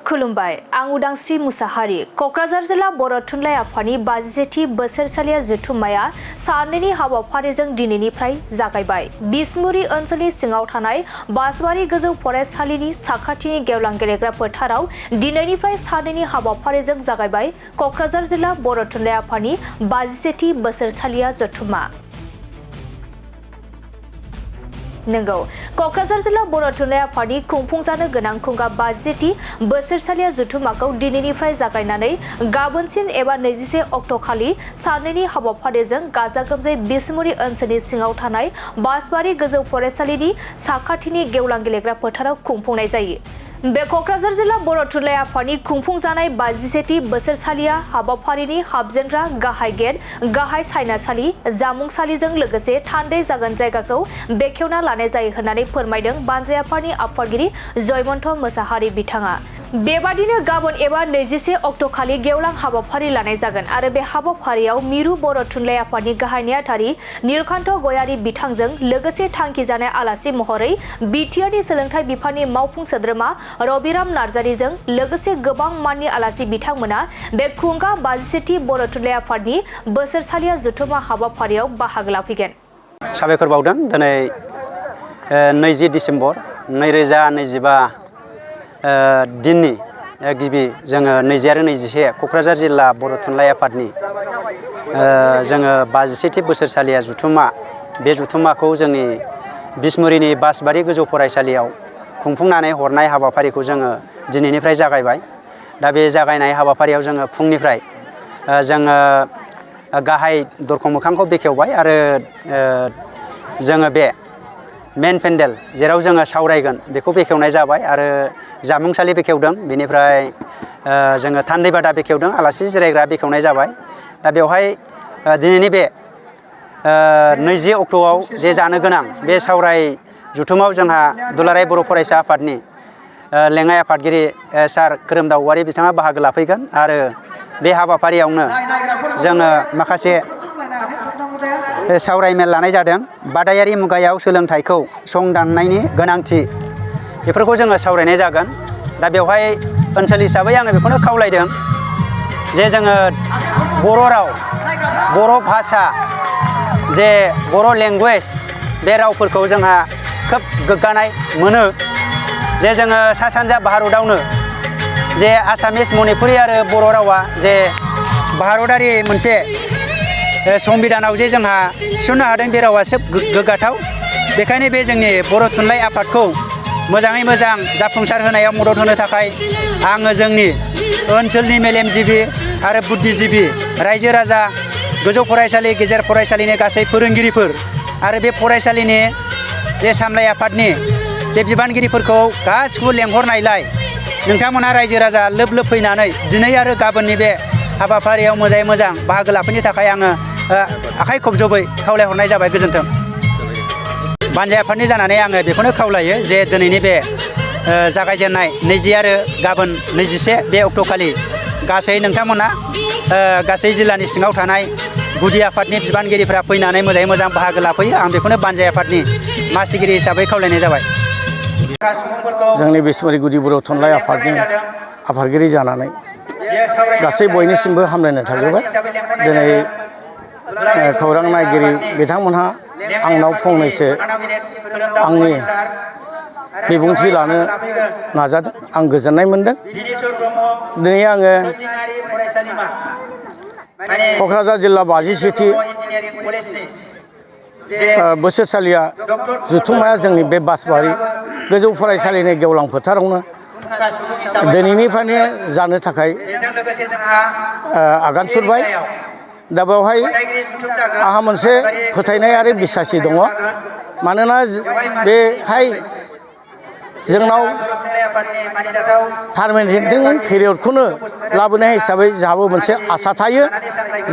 खुलुमबाय आं उदांस्रि मुसाहारि कक्राझार जिल्ला बर' थुनलाइ आफादनि 57थि बोसोरसालिया जथुम्माया साननैनि हाबाफारिजों दिनैनिफ्राय जागायबाय। बिसमुरि ओनसोलनि सिङाव थानाय बासबारि गोजौ फरायसालिनि साखाथिनि गेवलां गेलेग्रा फोथाराव दिनैनिफ्राय साननैनि हाबाफारिजों जागायबाय कक्राझार जिल्ला बर' थुनलाइ आफादनि 57थि बोसोरसालिया जथुम्मा। नंगौ कक्राझार जिल्ला बर' थुनलाइ आफादनि खुंफुंजानो गोनां खुंगा 57थि बोसोरसालिया जथुम्माखौ दिनैनिफ्राय जागायनानै गाबोनसिम एबा 21 अक्ट'खालि साननैनि हाबाफारिजों गाजा गोमजायै बिसमुरि ओनसोलनि सिङाव थानाय बासबारि गोजौ फरायसालिनि साखाथिनि गेवलां गेलेग्रा फोथाराव खुंफुंनाय जायो। बे कक्राझार जिल्ला बर' थुनलाइ आफादनि खुंफुंजानाय 57थि बोसोरसालिया हाबाफारिनि हाबजेनग्रा गाहाय गेट, गाहाय सायनासालि, जामुंसालिजों लोगोसे थान्दै जागोन जायगाखौ बेखेवना लानाय जायो होननानै फोरमायदों बानजाय आफादनि आफादगिरि जयमन्त मोसाहारि बिथाङा। बेबादिनो गाबोन एबा 21 अक्ट'खालि गेवलां हाबाफारि लानाय जागोन आरो बे हाबाफारियाव मिरु बर' थुनलाइ आफादनि गाहाय नेहाथारि नीलकान्त गयारी बिथांजों लोगोसे थांखि जानाय आलासि महरै बिटिआरनि सोलोंथाइ बिफाननि मावफुं सोद्रोमा रबिराम नार्जारीजों लोगोसे गोबां माननि आलासि बिथांमोना बे खुंगा 57थि बर' थुनलाइ आफादनि बोसोरसालिया जथुम्मा हाबाफारियाव बाहागो लाफैगोन। साबायखर बावदों दिनै 20 डिसेम्बर 2025 दिननि गिबि जोङो 20 आरो 21 कक्राझार जिल्ला बर' थुनलाइ आफादनि जोङो 57थि बोसोरसालिया जथुम्मा बे जथुम्माखौ जोंनि बिसमुरिनि बासबारि गोजौ फरायसालियाव खुंफुंनानै हरनाय हाबाफारिखौ जोङो दिनैनिफ्राय जागायबाय। दा बे जागायनाय हाबाफारियाव जोङो फुंनिफ्राय जोङो गाहाय दरखं मोखांखौ बेखेवबाय आरो जोङो बे मेन पेन्डेल जेराव जोङो सावरायगोन बेखौ बेखेवनाय जाबाय आरो जामुंसालि बेखेवदों, बेनिफ्राय जोङो थान्दै बादा बेखेवदों, आलासि जिरायग्रा बेखेवनाय जाबाय। दा बेवहाय दिनैनि बे 20 अक्ट'आव जे जानो गोनां बे सावराय जथुमाव जोंहा दुलाराय बर' फरायसा आफादनि लेङाइ आफादगिरि सार खोरोमदाव औवारी बिथाङा बाहागो लाफैगोन आरो बे हाबाफारियावनो जोङो माखासे सावरायमेल लानाय जादों। बादायारि मुगायाव सोलोंथाइखौ संदाननायनि गोनांथि बेफोरखौ जोङो सावरायनाय जागोन। दा बेवहाय ओनसोल हिसाबै आङो बेखौनो खावलायदों जे जोङो बर' राव, बर' भाषा, जे बर' लेंगुवेज बे रावफोरखौ जोंहा खोब गोग्गानाय मोनो जे जोङो सा सानजा भारतआवनो जे आसामिस, मणिपुरि आरो बर' रावा जे भारतारि मोनसे संबिधानाव जे जोंहा थिसननो हादों बे रावा खोब गोग्गाथाव। बेखायनो बे जोंनि बर' थुनलाइ आफादखौ मोजाङै मोजां जाफुंसार होनायाव मदद होनो थाखाय आङो जोंनि ओनसोलनि मेलेमजिबि आरो बुद्धिजिबि रायजो राजा, गोजौ फरायसालि, गेजेर फरायसालिनि गासै फोरोंगिरिफोर आरो बे फरायसालिनि जे सामलाय आफादनि जे बिबानगिरिफोरखौ गासिखौबो लेंहरनायलाय नोंथांमोना रायजो राजा लोब लोब फैनानै दिनै आरो गाबोननि बे हाबाफारियाव मोजाङै मोजां बाहागो लाफैनो थाखाय आङो आखाइ खबजबै खावलायहरनाय जाबाय। गोजोन्थों। बानजाय आफादनि जानानै आङो बेखौनो खावलायो जे दिनैनि बे जागायजेननाय 20 आरो गाबोन 21 बे अक्ट'खालि गासै नोंथांमोना गासै जिल्लानि सिङाव थानाय गुदि आफादनि बिबानगिरिफ्रा फैनानै मोजाङै मोजां बाहागो लाफैयो। आं बेखौनो बानजाय आफादनि मासिगिरि हिसाबै खावलायनाय जाबाय। जोंनि बिसमुरि गुदि बर' थुनलाइ आफादनि आफादगिरि जानानै गासै बयनिसिमबो हामलायनाय थाग्रोबाय। दिनै खौरां नायगिरि बिथांमोनहा आंनाव फंनैसो आंनि बिबुंथि लानो नाजादों, आं गोजोननाय मोनदों। दिनै आङो क'क्राझार जिल्ला 57थि बोसोरसालिया जथुम्माया जोंनि बे बासबारि गोजौ फरायसालिनि गेवलां फोथारावनो दिनैनिफ्रायनो जानो थाखाय आगान सुरबाय। दा बेवहाय आंहा मोनसे फोथायनाय आरो बिसासि दङ, मानोना बेहाय जोंनाव पारमानेन्ट पेरियडखौनो लाबोनाय हिसाबै जोंहाबो मोनसे आसा थायो।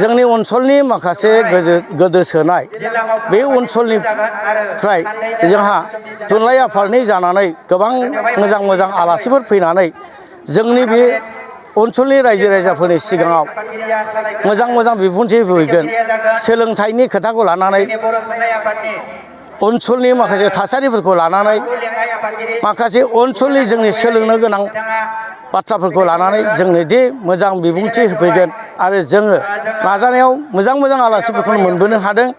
जोंनि ओनसोलनि माखासे गोदोसोनाय बे ओनसोलनिफ्राय जोंहा थुनलाइ आफादनि जानानै गोबां मोजां मोजां आलासिफोर फैनानै जोंनि बे ओनसोलनि रायजो राजाफोरनि सिगाङाव मोजां मोजां बिबुंथि होफैगोन। सोलोंथाइनि खोथाखौ लानानै ओनसोलनि माखासे थासारिफोरखौ लानानै माखासे ओनसोलनि जोंनि सोलोंनो गोनां बाथ्राफोरखौ लानानै जोंनो दि मोजां बिबुंथि होफैगोन आरो जोङो नाजानायाव मोजां आलासिफोरखौ मोनबोनो हादों।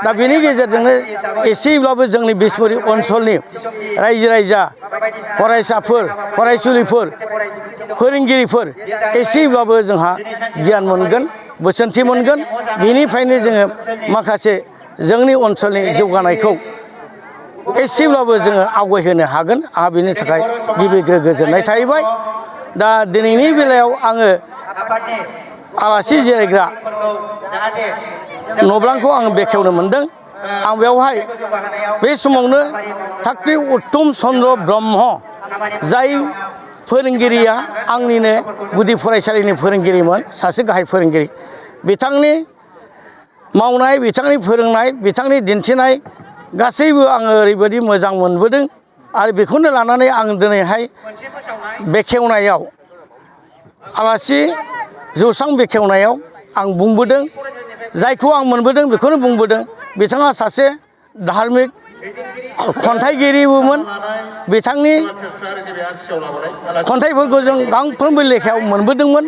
दा बेनि गेजेरजोंनो एसेब्लाबो जोंनि बिसमुरि ओनसोलनि रायजो राजा फरायसाफोर फरायसुलिफोर फोरोंगिरिफोर एसेब्लाबो जोंहा गियान मोनगोन बोसोनथि मोनगोन। बेनिफ्रायनो जोङो माखासे जोंनि ओनसोलनि जौगानायखौ एसेब्लाबो जोङो आवगायहोनो हागोन। आंहा बेनि थाखाय गिबि गोजोननाय थाहैबाय। दा दिनैनि बेलायाव आङो आलासि जिरायग्रा न'ब्लांखौ आं बेखेवनो मोनदों। आं बेवहाय बे समावनो थाख्रि उत्तम चन्द्र ब्रह्म जाय फोरोंगिरिया आंनिनो गुदि फरायसालिनि फोरोंगिरिमोन, सासे गाहाय फोरोंगिरि। बिथांनि मावनाय, बिथांनि फोरोंनाय, बिथांनि दिन्थिनाय गासैबो आङो ओरैबायदि मोजां मोनबोदों आरो बेखौनो लानानै आं दिनैहाय बेखेवनायाव आलासि जौस्रां बेखेवनायाव आं बुंबोदों। जायखौ आं मोनबोदों बेखौनो बुंबोदों। बिथाङा सासे धार्मिक खन्थाइगिरिबोमोन। बिथांनि खन्थाइफोरखौ जों गांफ्रोमबो लेखायाव मोनबोदोंमोन।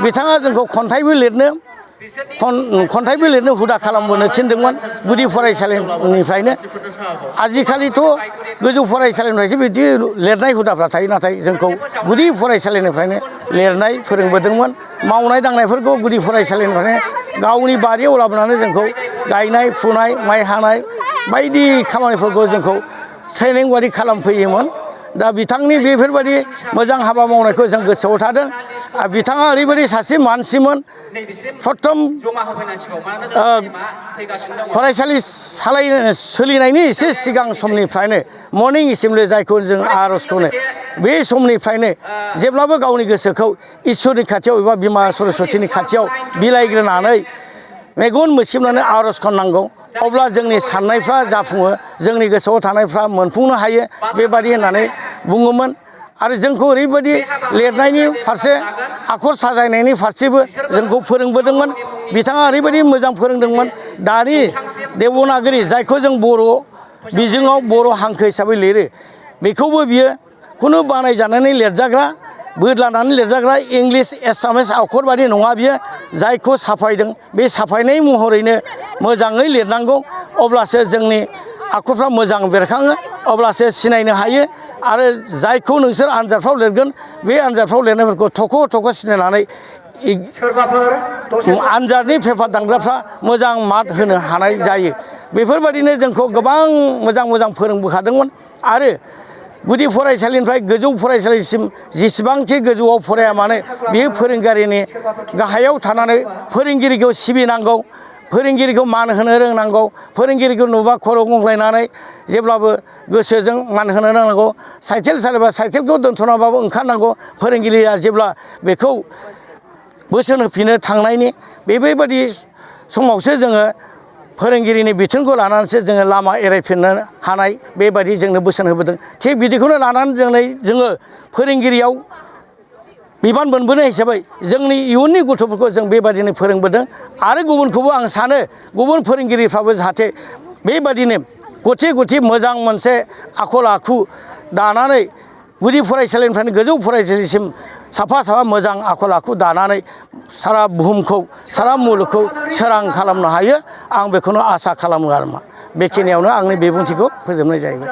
बिथाङा जोंखौ खन्थाइबो लिरनो हुदा खालामबोनो थिनदोंमोन गुदि फरायसालिनिफ्रायनो। आजिखालिथ' गोजौ फरायसालिनिफ्रायसो बिदि लिरनाय हुदाफ्रा थायो, नाथाय जोंखौ गुदि फरायसालिनिफ्रायनो लिरनाय फोरोंबोदोंमोन। मावनाय दांनायफोरखौ गुदि फरायसालिनिफ्रायनो गावनि बारियाव लाबोनानै जोंखौ गायनाय फुनाय माइ हानाय बायदि खामानिफोरखौ जोंखौ ट्रेनिं बादि खालामफैयोमोन। दा बिथांनि बेफोरबायदि मोजां हाबा मावनायखौ जों गोसोआव थादों। बिथाङा ओरैबायदि सासे मानसिमोन, प्रथम फरायसालि सोलिनायनि एसे सिगां समनिफ्रायनो मर्निं एसेमब्लि जायखौ जों आर'ज खनो, बे समनिफ्रायनो जेब्लाबो गावनि गोसोखौ इसोरनि खाथियाव एबा बिमा सरस्वतीनि खाथियाव बिलाइग्रोनानै मेगन मोसेबनानै आर'ज खननांगौ, अब्ला जोंनि साननायफ्रा जाफुङो, जोंनि गोसोआव थानायफ्रा मोनफुंनो हायो, बेबादि होननानै बुङोमोन। आरो जोंखौ ओरैबायदि लिरनायनि फारसे आखर साजायनायनि फारसेबो जोंखौ फोरोंबोदोंमोन। बिथाङा ओरैबायदि मोजां फोरोंदोंमोन। दानि देबनागरि जायखौ जों बर' बिजोङाव बर' हांखो हिसाबै लिरो, बेखौबो बियो खुनु बानायजानानै लिरजाग्रा, बोदलानानै लिरजाग्रा इंलिस एसामिस आखर बादि नङा बियो। जायखौ साफायदों बे साफायनाय महरैनो मोजाङै लिरनांगौ, अब्लासो जोंनि आखरफ्रा मोजां बेरखाङो, अब्लासो सिनायनो हायो। आरो जायखौ नोंसोर आनजादफ्राव लिरगोन, बे आनजादफ्राव लिरनायफोरखौ थख' सिनायनानै आनजादनि पेपार दानग्राफ्रा मोजां मार्क होनो हानाय जायो। बेफोरबायदिनो जोंखौ गोबां मोजां फोरोंबोखादोंमोन। आरो गुदि फरायसालिनिफ्राय गोजौ फरायसालिसिम जेसेबांखि गोजौआव फराया मानो, बेयो फोरोंगिरिनि गाहायाव थानानै फोरोंगिरिखौ सिबिनांगौ, फोरोंगिरिखौ मान होनो रोंनांगौ, फोरोंगिरिखौ नुबा खर' गंग्लायनानै जेब्लाबो गोसोजों मान होनो रोंनांगौ। साइकेल सालायबा साइकेलखौ दोनथ'नाबाबो ओंखारनांगौ, फोरोंगिरिया जेब्ला बेखौ बोसोन होफिनो थांनायनि। बेबायदि समावसो जोङो फोरोंगिरिनि बिथोनखौ लानानैसो जोङो लामा एरायफिननो हानाय, बेबायदि जोंनो बोसोन होबोदों। थिग बिदिखौनो लानानै जोङो फोरोंगिरियाव बिबान मोनबोनाय हिसाबै जोंनि इयुननि गथ'फोरखौ जों बेबायदिनो फोरोंबोदों। आरो गुबुनखौबो आं सानो, गुबुन फोरोंगिरिफ्राबो जाहाथे बेबायदिनो गथि मोजां मोनसे आखल आखु दानानै गुदि फरायसालिनिफ्रायनो गोजौ फरायसालिसिम साफा मोजां आखल आखु दानानै सारा बुहुमखौ, सारा मुलुगखौ सोरां खालामनो हायो, आं बेखौनो आसा खालामो आरो मा। बेखिनियावनो आंनि बिबुंथिखौ फोजोबनाय जाहैबाय।